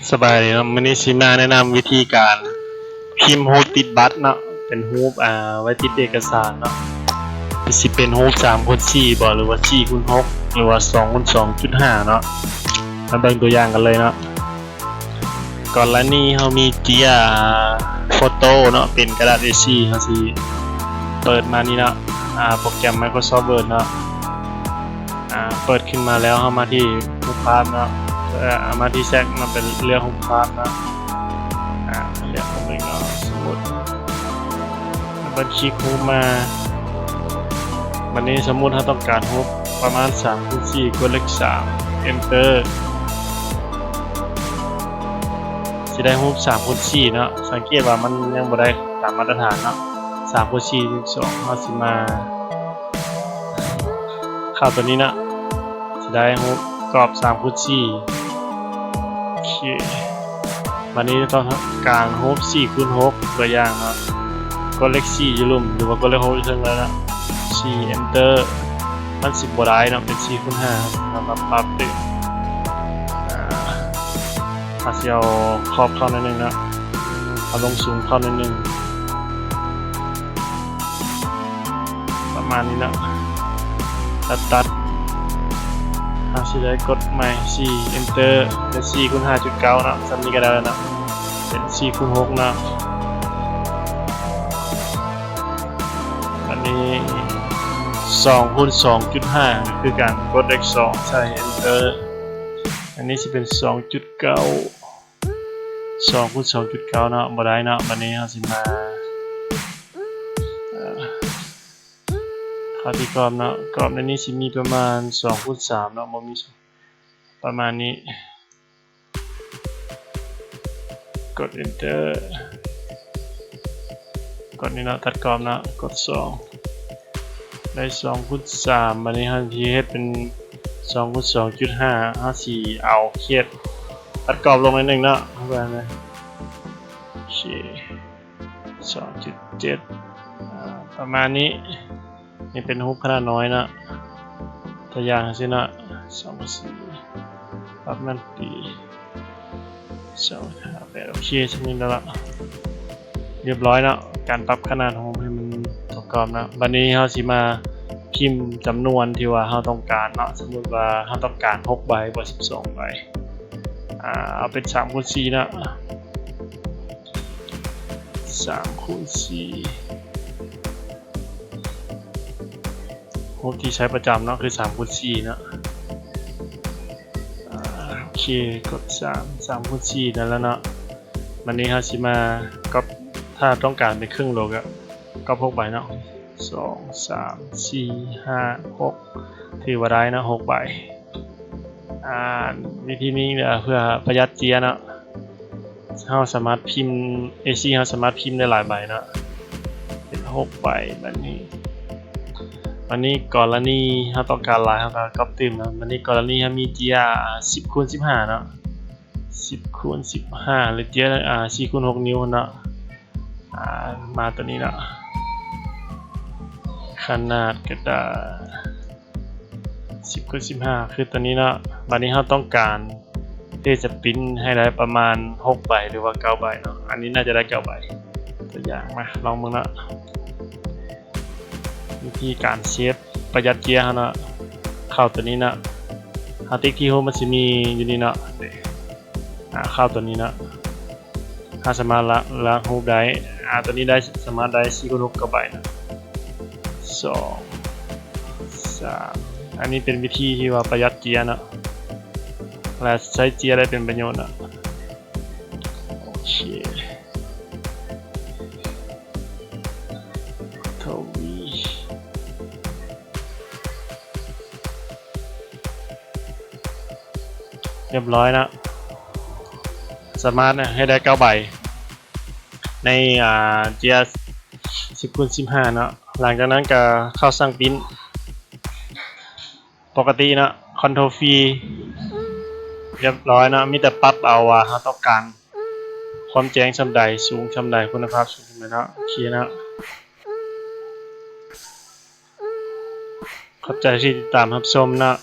ສະບາຍດີເນາະ, ມື້ນີ້ຊິມາແນະນຳວິທີການພິມຮູບຕິດບັດເນາະ, ເປັນຮູບ ອ່າ ໄວ້ຕິດເອກະສານເນາະ, ຊິເປັນຮູບສາມຄູນສີ່ບໍ ຫຼືວ່າສີ່ຄູນຫົກ ຫຼືວ່າສອງຄູນສອງຈຸດຫ້າເນາະ. ມາເບິ່ງຕົວຢ່າງກັນເລີຍເນາະ. ກໍລະນີເຮົາມີເຈ້ຍໂຟໂຕ້ເນາະ ເປັນກະດາດເອສີ່ ເຮົາຊິເປີດມານີ້ເນາະ, ອ່າ ໂປຣແກຣມ Microsoft Word ເນາະ. ອ່າ ເປີດຂຶ້ນມາແລ້ວ ເຮົາມາທີ່ຮູບພາບເນາະ, ເອີ ມາທີ່ Stack ເນາະ, ເປັນເລືອກຮູບພາບເນາະ. ອ່າ ເລືອກຮູບໜຶ່ງເນາະ, ສົມມຸດ ເບິ່ງ ຄລິກຮູບມາ. ບັດນີ້ສົມມຸດເຮົາຕ້ອງການຮູບປະມານສາມຄູນສີ່ ກົດເລກສາມ Enter ຊິໄດ້ຮູບສາມຄູນສີ່ເນາະ. ສັງເກດວ່າມັນຍັງບໍ່ໄດ້ຕາມມາດຕະຖານເນາະ, ສາມຄູນສີ່ ສິບສອງ. ເຮົາຊິມາ ເຂົ້າຕົວນີ້ເນາະ, ຊິໄດ້ຮູບກອບສາມຄູນສີ່. ໂອເຄ ບັດນີ້ຕ້ອງການຮູບສີ່ຄູນຫົກ ຕົວຢ່າງເນາະ, ກົດເລກສີ່ຢູ່ລຸ່ມ ຫຼືວ່າກົດເລກຫົກຢູ່ເທິງເລີຍເນາະ, ສີ່ Enter. ມັນຊິບໍ່ໄດ້ເນາະ, ເປັນສີ່ຄູນຫ້າ. ເຮົາມາປັບຕື່ມ ອ່າ ເຮົາຊິເອົາຂອບເຂົ້າໜ້ອຍໜຶ່ງເນາະ, ເອົາລົງສູງເຂົ້າໜ້ອຍໜຶ່ງ. ປະມານນີ້ເນາະ, ຕັດ ຕັດ. ເຮົາຊິໄດ້ກົດໃໝ່ ສີ່ Enter ເປັນສີ່ຄູນຫ້າຈຸດເກົ້າເນາະ, ສ່ຳນີ້ກໍໄດ້ແລ້ວເນາະ, ເປັນສີ່ຄູນຫົກເນາະ. ອັນນີ້ສອງຄູນສອງຈຸດຫ້າ ກໍຄືການກົດເລກສອງໃສ່ Enter. ອັນນີ້ຊິເປັນສອງຈຸດເກົ້າ ສອງຄູນສອງຈຸດເກົ້າເນາະ, ບໍ່ໄດ້ເນາະ. ບັດນີ້ເຮົາຊິມາ ເອີ ເຂົ້າທີ່ກອບເນາະ, ກອບໃນນີ້ຊິມີປະມານສອງຄູນສາມເນາະ, ບໍ່ມີ ປະມານນີ້. ກົດ Enter ກົດນີ້ເນາະ, ຕັດກອບເນາະ, ກົດສອງ ໄດ້ສອງຄູນສາມ. ບັດນີ້ເຮົາຊິເຮັດເປັນສອງຄູນສອງຈຸດຫ້າ, ເຮົາຊິເອົາເຂດຕັດກອບລົງໜ້ອຍໜຶ່ງເນາະ, ເອົາໄປເລີຍ. ໂອເຄ ສອງຈຸດເຈັດ ອ່າ ປະມານນີ້. ນີ້ເປັນຮູບຂະໜາດນ້ອຍເນາະ, ຕົວຢ່າງຈັ່ງຊີ້ເນາະ, ສອງສີ່ ປັບມັນເປັນສອງຫ້າແປດ. ໂອເຄ ສ່ຳນີ້ແລ້ວລະ, ລຽບຮ້ອຍເນາະ, ການປັບຂະໜາດຮູບໃຫ້ມັນຕົງກັບເນາະ. ບັດນີ້ເຮົາຊິມາພິມຈຳນວນທີ່ວ່າເຮົາຕ້ອງການເນາະ, ສົມມຸດວ່າເຮົາຕ້ອງການຫົກໃບ ບໍ່ສິບສອງໃບ. ອ່າ ເອົາເປັນສາມຄູນສີ່ເນາະ, ສາມຄູນສີ່. ຮູບທີ່ໃຊ້ປະຈຳເນາະ ຄືສາມຄູນສີ່ເນາະ. ອ່າ ໂອເຄ ກົດສາມ ສາມຄູນສີ່ ໄດ້ແລ້ວເນາະ. ບັດນີ້ເຮົາຊິມາກັອບ ຖ້າຕ້ອງການເປັນເຄິ່ງໂລກະກັອບຫົກໃບເນາະ, ສອງ ສາມ ສີ່ ຫ້າ ຫົກ ຖືວ່າໄດ້ເນາະ ຫົກໃບ. ອ່າ ວິທີນີ້ເພື່ອປະຢັດເຈ້ຍເນາະ, ເຮົາສາມາດພິມ ເອສີ່ ເຮົາສາມາດພິມໄດ້ຫຼາຍໃບເນາະ, ເປັນຫົກໃບ. ບັດນີ້ ບັດນີ້ກໍລະນີເຮົາຕ້ອງການຫຼາຍ ເຮົາກໍກັອບຕື່ມເນາະ. ບັດນີ້ກໍລະນີເຮົາມີເຈ້ຍ ອ່າ ສິບຄູນສິບຫ້າເນາະ, ສິບຄູນສິບຫ້າ ຫຼືເຈ້ຍ ອ່າ ສີ່ຄູນຫົກນິ້ວເນາະ. ອ່າ ມາຕົວນີ້ເນາະ, ຂະໜາດກະດາດ ສິບຄູນສິບຫ້າ ຄືຕົວນີ້ເນາະ. ບັດນີ້ເຮົາຕ້ອງການທີ່ຈະປຣິ້ນໃຫ້ໄດ້ປະມານຫົກໃບ ຫຼືວ່າເກົ້າໃບເນາະ, ອັນນີ້ໜ້າຈະໄດ້ເກົ້າໃບ. ຕົວຢ່າງ ມາລອງເບິ່ງເນາະ, ວິທີການເຊບປະຢັດເຈ້ຍເຮົາເນາະ, ເຂົ້າຕົວນີ້ເນາະ, ເຮົາຕິກທີ່ຮູບ ມັນຊິມີຢູ່ນີ້ເນາະ. ອ່າ ເຂົ້າຕົວນີ້ເນາະ, ເຮົາສາມາດລາກ ລາກຮູບໄດ້. ອ່າ ຕົວນີ້ໄດ້ ສາມາດໄດ້ສີ່ຄູນຫົກເກົ້າໃບເນາະ, ສອງ ສາມ. ອັນນີ້ເປັນວິທີທີ່ວ່າປະຢັດເຈ້ຍເນາະ ແລະ ໃຊ້ເຈ້ຍໄດ້ເປັນປະໂຫຍດເນາະ. ໂອເຄ ທະວີ ລຽບຮ້ອຍເນາະ, ສາມາດເຮັດໄດ້ເກົ້າໃບໃນ ອ່າ ເຈ້ຍ ສິບຄູນສິບຫ້າເນາະ. ຫຼັງຈາກນັ້ນກໍເຂົ້າສັ່ງປຣິ້ນປົກກະຕິເນາະ, ຄອນໂທລ V ລຽບຮ້ອຍເນາະ. ມີແຕ່ປັບເອົາວ່າເຮົາຕ້ອງການຄວາມແຈ້ງສ່ຳໃດ, ສູງສ່ຳໃດ, ຄຸນນະພາບສູງສ່ຳໃດເນາະ. ໂອເຄເນາະ. ຂອບໃຈທີ່ຕິດຕາມຮັບຊົມເນາະ.